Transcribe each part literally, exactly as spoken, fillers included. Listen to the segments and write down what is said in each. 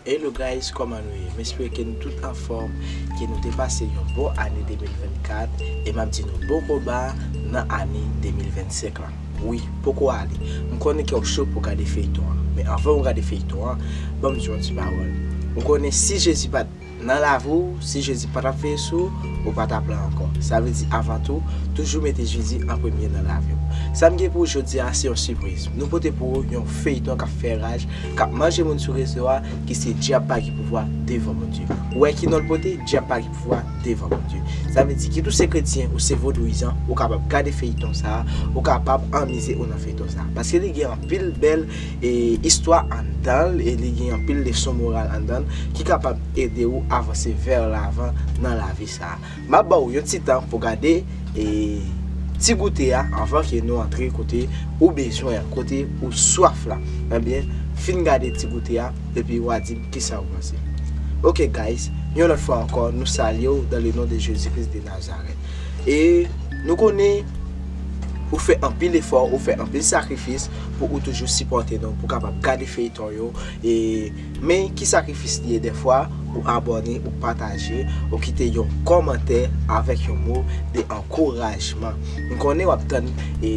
Hello guys, kòman nou ye? M espere ke nou tout anfòm, ke nou te pase yon bon ane de mil vennkat, e m ap di nou bon konba nan ane de mil vennsenk lan. Wi, poko ale. M konnen ke w cho pou gade feyton an. Men anvan w gade feyton an, ban m di w yon ti pawòl. Ou konnen si Jezi pa t nan lavi w, si Jezi pa t ap veye sou ou, ou pa t ap la ankò. Sa vle di, avan tou, toujou mete Jezi an premye nan lavi w. Sa m gen pou w jodi a, se yon sipriz. Nou pote pou ou yon feyton k ap fè raj, k ap manje moun sou rezo a, ki se Dyab pa gen pouvwa devan Bondye. Ou wè ki non l pote? Dyab pa gen pouvwa devan Bondye. Sa vle di, kit ou se kretyen, ou se vodouyizan, ou kapab gade feyton sa a, ou kapab anmize ou nan feyton sa a. Paske li gen anpil bèl e istwa anndan l, e li gen anpil leson moral anndan l ki kapab ede w avanse vè lavan nan lavi sa a. M ap ba w yon ti tan pou gade e ti goute a anvan ke nou antre kote ou bezwen an, kote ou swaf la. Ebyen, fin gade ti goute a, epi w a di m kisa ou panse. Ok guys, yon lòt fwa ankò, nou salye w dans le nom de Jésus-Christ de Nazareth. E nou konnen ou fè anpil efò, ou fè anpil sakrifis pou ou toujou sipòte nou, pou kapab gade feyton yo. E, men ki sakrifis li ye dèfwa, ou abòne, ou pataje, ou kite yon kòmantè avèk yon mo de ankourajman. M konnen w ap tann e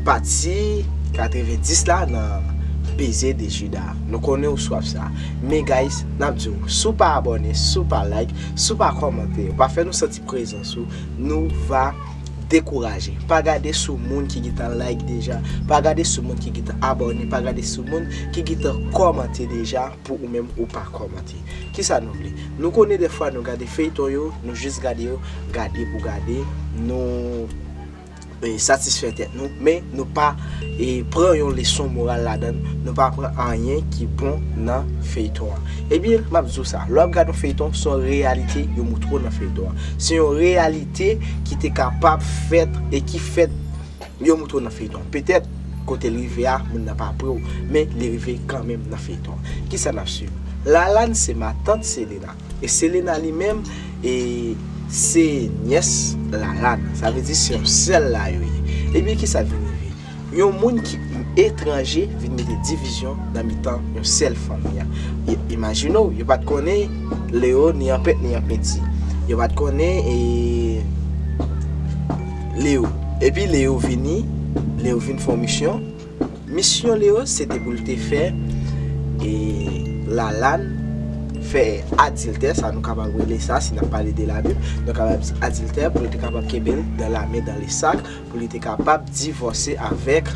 pati katrevendis la nan Baiser de Judas. Nou konnen ou swaf sa. Men guys, n ap di w, si w pa abòne, si w pa like, si w pa kòmante, ou pa fè nou santi prezans ou, nou va dekouraje. Pa gade sou moun ki gentan like deja, pa gade sou moun ki gentan abòne, pa gade sou moun ki gentan kòmante deja pou ou menm ou pa kòmante. Kisa nou vle? Nou konnen dèfwa nou gade feyton yo, nou jis gade yo, gade pou gade, nou e, satisfè tèt nou, men nou pa e, pran yon leson moral ladan l, nou pa pran anyen ki bon nan feyton an. Ebyen, m ap di w sa, lè w ap gade yon feyton, se yon reyalite yo moutre w nan feyton an. Se yon reyalite ki te kapab fèt e ki fèt yo moutre w nan feyton an. Petèt, kote l rive a, moun nan pa pre w, men li rive kanmenm nan feyton an. Kisa n ap swiv? Lalane se matant Selena. E Selena li menm, e se nyès Lalane. Sa vle di se yon sèl la yo ye. Ebyen, kisa k vin rive? Yon moun ki etranje vin mete divizyon nan mitan yon sèl fanmi an. I-, imajine w, yo pa t konnen Leo ni an pèt ni an penti. Yo pa t konnen e Leo. Epi Leo vini, Leo vin fè yon misyon. Misyon Leo se te pou l te fè e Lalane fè adiltè, sa nou kapab rele sa, si n ap pale de Labib, nou kapab di adiltè, pou li te kapab kenbe l dans la main dans le sac, pou li te kapab divòse avèk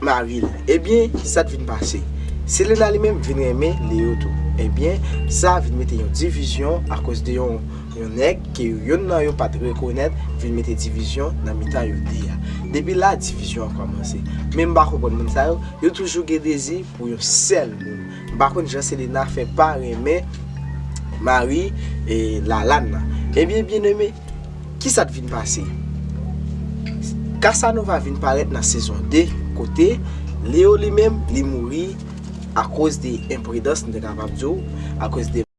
mari l. Ebyen, kisa t vin pase? Selena li menm vin renmen Leo tou. Ebyen, sa vin mete yon divizyon akoz de yon, yon nèg ke yonn nan yo pa t rekonèt, vin mete divizyon nan mitan yo de a. Depi la, divizyon an kòmanse. Men m pa konprann moun sa yo, yo toujou gen dezi pou yon sèl moun. M pa konn jan Selena fè pa renmen mari e Lalane nan. Ebyen, byeneme, kisa t vin pase? Casanova vin parèt nan sezon de, kote Leo li menm, li mouri akoz de enpridans, nou te kapab di w, akoz de